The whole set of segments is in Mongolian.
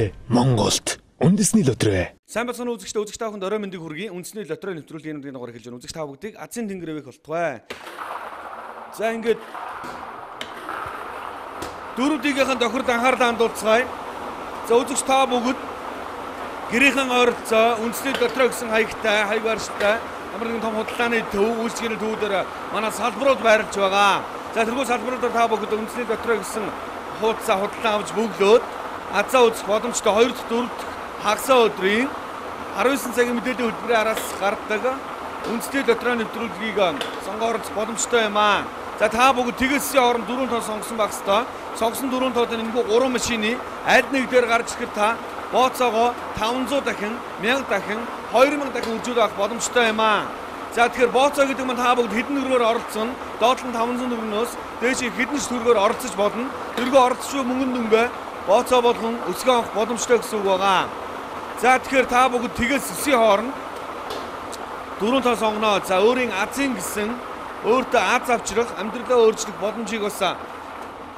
Лотрей Монголд үндэсний лотрей. Сайн бацхан үзэгчдээ, үзэгч та бүхэнд орой мэндийг хүргэе. Үндэсний лотрей нэвтрүүлгийн өнөөдрийн дугаар эхэлж байна. Үзэгч та бүгдийг азийн тэнгэр ивэх болтугай. За ингээд дөрөв дигийнхэн тохирд анхаарлаа хандуулцгаая. За үзэгч та бүгд гэрийнхэн ойролцоо үндэсний лотрей гэсэн хаягтай, хаяг барьштай ямар нэгэн том худалдааны төв, үйлчилгээний төвүүдээр манай салбарууд байрлаж байгаа. За тэрхүү салбаруудаар та бүгд үндэсний лотрей гэсэн хуудасаа худалдан авч бөглөөд азаа үзэх боломжтой. 2 дахь 4 дахь хагас өдрийн 19 цагийн мэдээллийн хөтөлбөрийн араас гардаг үндэсний лотрей нэвтрүүлгийг сонгоо оролцох боломжтой юм аа. За та бүгд тэгэлсийн хооронд 4 тоо сонгосон байх ёстой. Сонгосон 4 тоодын энэхүү 3 машины аль нэг дээр гарч ирэхэд та бооцоогоо 500 дахин, 1000 дахин, 2000 дахин үржүүлэх авах боломжтой юм аа. За тэгэхээр бооцоо гэдэг нь та бүгд хэдэн төгрөгөөр оролцсон, доотлон 500 төгрөгнөөс дээш хэдэн ч төгрөгөөр оролцож болно. Тэрхүү оролцож буй мөнгөн дүнгээ бооцоо болгон өсгөн авах боломжтой гэсэн үг байгаа. За тэгэхээр та бүгд тэгээс 9-ийн хооронд 4 тоо сонгоно. За өөрийн азийн гэсэн өөртөө аз авчрах, амьдралаа өөрчлөх боломжийг бас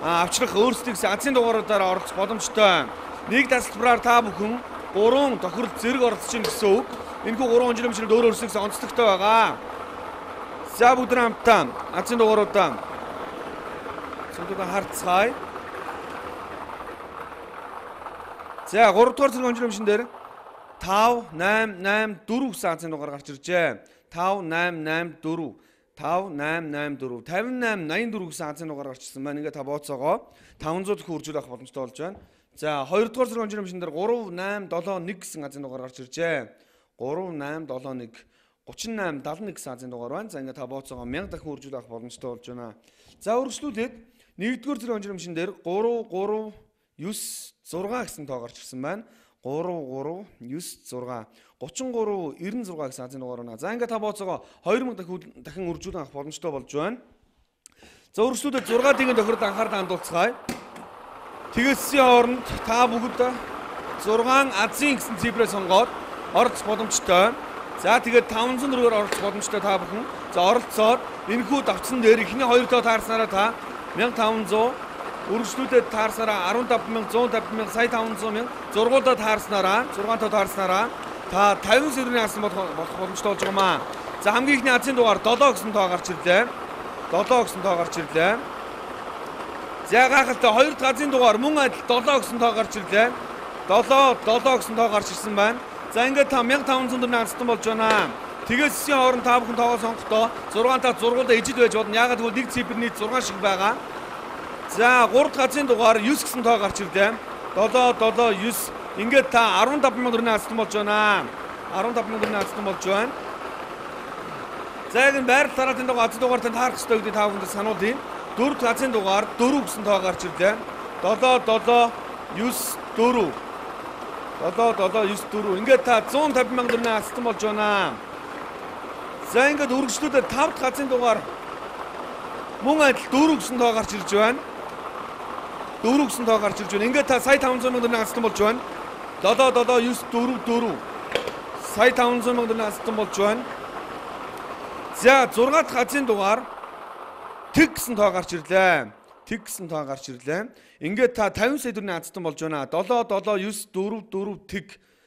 авчрах өөрсдийн гэсэн азийн дугааруудаар оролцох боломжтой. Нэг тасалбараар та бүхэн 3 тохирол зэрэг оролцож байна гэсэн үг. Энэхүү 3 хонжлын мөчрөд өөр өөрсдөө гэсэн онцлогтой байгаа. За бүгд хамтдаа азийн дугааруудаа цөмдөө харцгаая. За 3 дугаар зэрэг хонжлын мөчн дээр 5 8 8 4 гэсэн азийн дугаар гарч иржээ. 5 8 8 4 5 8 8 4 58 84 гэсэн азийн дугаар гарч ирсэн байна. Ингээ та бооцоогоо 500 дахин үржүүл авах боломжтой болж байна. За 2 дугаар зэрэг хонжлын мөчн дээр 3 8 7 1 гэсэн азийн дугаар гарч иржээ. 3 8 7 1 38 71 гэсэн азийн дугаар байна. За ингээ та бооцоогоо 1000 дахин үржүүл авах боломжтой болж байна. За үргэлжлүүлээд 1-р зэрэг хонжлын мөчн дээр 3 3 9 6 гэсэн тоо гарч ирсэн байна. 3 3 9 6 33 96 гэсэн азийн дугаар байна. За ингээ та бооцоогоо 2000 дахин үржүүлэн авах боломжтой болж байна. За үргэлжлүүлээд 6 дигэн тохирол анхаарлаа хандуулцгаая. Тэгэлсийн хооронд та бүгд 6 азийн гэсэн цифрээ сонгоод оролцох боломжтой. За тэгээд 500 төгрөгөөр оролцох боломжтой та бүхэн. За оролцоод энэхүү давцсан дээр эхний 2 тоо таарснараа та 1500, үргэлжлүүлээд таарснараа 15150 150 сая 500 мянга, зургуулдаа таарснараа 6 тоо таарснараа та 50 сая төгрөгийн асан болох боломжтой болж байгаа маа. За хамгийн ихний азийн дугаар 7 гэсэн тоо гарч ирлээ. 7 гэсэн тоо гарч ирлээ. За гайхалтай 2 дахь азийн дугаар мөн адил 7 гэсэн тоо гарч ирлээ. 7 7 гэсэн тоо гарч ирсэн байна. За ингээд та 1500 төгрөгийн азтан болж байна. Тэгэлсийн хооронд та бүхэн тоогоо сонгохдоо 6 та зургуулдаа ижил байж болно. Яагаад гэвэл нэг цифр нийт 6 шиг байгаа. За 3 дахь азийн дугаар 9 гэсэн тоо гарч ирлээ. 7 7 9. Ингээд та 15000 төгрөгийн азтан болж байна. 15000 төгрөгийн азтан болж байна. За яг энэ байрал тараатын дугаар азийн дугаар танд таарах ёстой гэдгийг та бүхэнд сануулъя. 4 дахь азийн дугаар 4 гэсэн тоо гарч ирлээ. 7 7 9 4 7 7 9 4. Ингээд та 150,000 төгрөгийн азтан болж байна. За ингээд үргэлжлүүлээд 5 дахь азийн дугаар мөн адил 4 гэсэн тоо гарч ирж байна. 4 гэсэн тоо гарч ирж байна. Ингээд та сая 500 мянга төгрөгийн азтан болж байна. 7 7 9 4 4 сая 500 мянга төгрөгийн азтан болж байна. За 6 дахь азийн дугаар тэг гэсэн тоо гарч ирлээ. Тэг гэсэн тоо гарч ирлээ. Ингээд та 50 сая төгрөгийн азтан болж байна. 7 7 9 4 4 тэг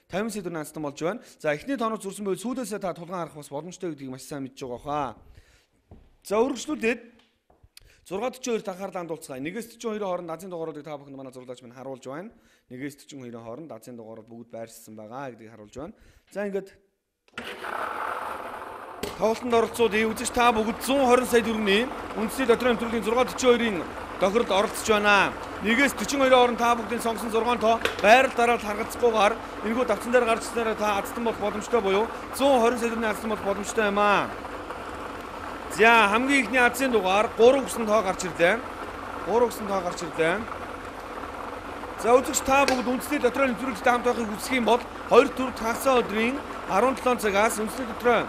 50 сая төгрөгийн азтан болж байна. За эхний тоонууд зурсан буюу сүүлээсээ та тулгаан харах бас боломжтой гэдгийг маш сайн мэдж байгаа хаа. За үргэлжлүүлээд 6:42 анхаарлаа хандуулцгаая. 1-42 хооронд азийн дугааруудыг та бүхэнд манай зурлаач минь харуулж байна. 1-42 хооронд азийн дугаарууд бүгд байршсан байгаа гэдгийг харуулж байна. За ингээд тоглолтод оролцоод үзэгч та бүгд 120 сая төгрөгийн үндэсний лотрей нэвтрүүлгийн 6:42-ийн тохиролд оролцож байна. 1-42 хооронд та бүгдийн сонгосон 6 тоо байрал дараалал харгацахгүйгээр энэхүү давцсан дээр гарч ирснээр та азтан болох боломжтой буюу 120 сая төгрөгийн азтан болох боломжтой юм аа. За хамгийн ихний азийн дугаар 3 гэсэн тоо гарч ирлээ. 3 гэсэн тоо гарч ирлээ. За үзэгч та бүгд үндэсний лотрей нэвтрүүлэгтэй хамт байхыг хүсэх юм бол 2 4 хагас өдрийн 17 цагаас үндэсний лотрей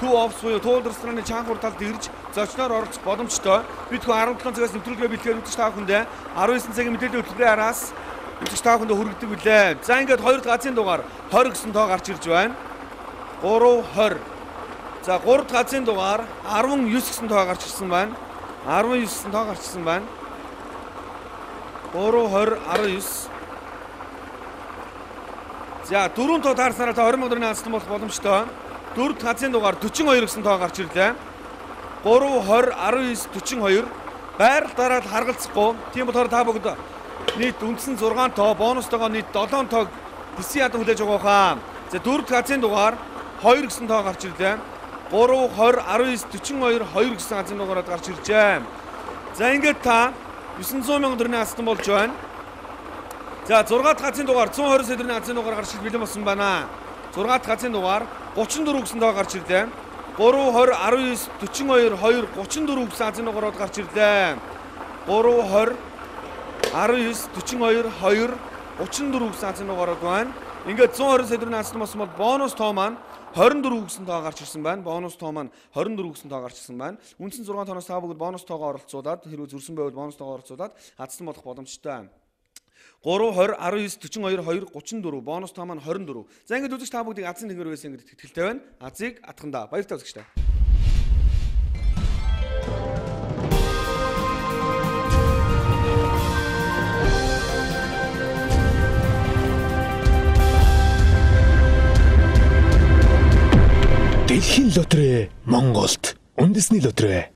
төв офис буюу Туул рестораны чанхур талд ирж зочноор оролцох боломжтой. Бид хүн 17 цагаас нэвтрүүлгээ бэлтгэхээр үзэгч та бүхэндээ 19 цагийн мэдээллийн хөтөлбөрийн араас үзэгч та бүхэндээ хүргэдэг билээ. За ингээд 2 дахь азийн дугаар 20 гэсэн тоо гарч ирж байна. 3 20. За 3 дахь азийн дугаар 19 гэсэн тоо гарч ирсэн байна. 19 гэсэн тоо гарч ирсэн байна. 3 20 19. За 4 тоо таарснараа та 20 сая төгрөгийн азтан болох боломжтой. 4 дахь газрын дугаар 42 гэсэн тоо гарч ирлээ. 3 20 19 42 байрал дараад харгалзахгүй. Тийм болохоор та бүгд нийт үндсэн 6 тоо, бонустойгоо нийт 7 тоог тэсэн ядан хүлээж байгаа хаа. За 4 дахь газрын дугаар 2 гэсэн тоо гарч ирлээ. 3 20 19 42 2 гэсэн газрын дугаараад гарч иржээ. За ингээд та 900 сая төгрөгийн азтан болж байна. За 6 дахь газрын дугаар 120 сая төгрөгийн азын дугаар гарч бэлэн болсон байна. 6 дахь газрын дугаар 34 гэсэн тоо гарч ирлээ. 3 20 19 42 2 34 гэсэн азын дугаарууд гарч ирлээ. 3 20 19 42 2 34 гэсэн азын дугаарууд байна. Ингээд 120 сая төгрөгийн азтан болсон бол бонус тоо маань 24 гэсэн тоо гарч ирсэн байна. Бонус тоо маань 24 гэсэн тоо гарч ирсэн байна. Үндсэн 6 тооноос та бүгд бонус тоогоо оролцуулаад хэрвээ зөрсөн байвал бонус тоогоо оролцуулаад азтан болох боломжтой. 3 20 19 42 2 34 бонус тоо маань 24. За ингээд үзэгч та бүгдийг азын тэнгэр байсан гэдэгт итгэлтэй байна. Азыг атгандаа. Баяртай үзэгчдээ. Дэлхийн лотерей Монголд үндэсний лотерей.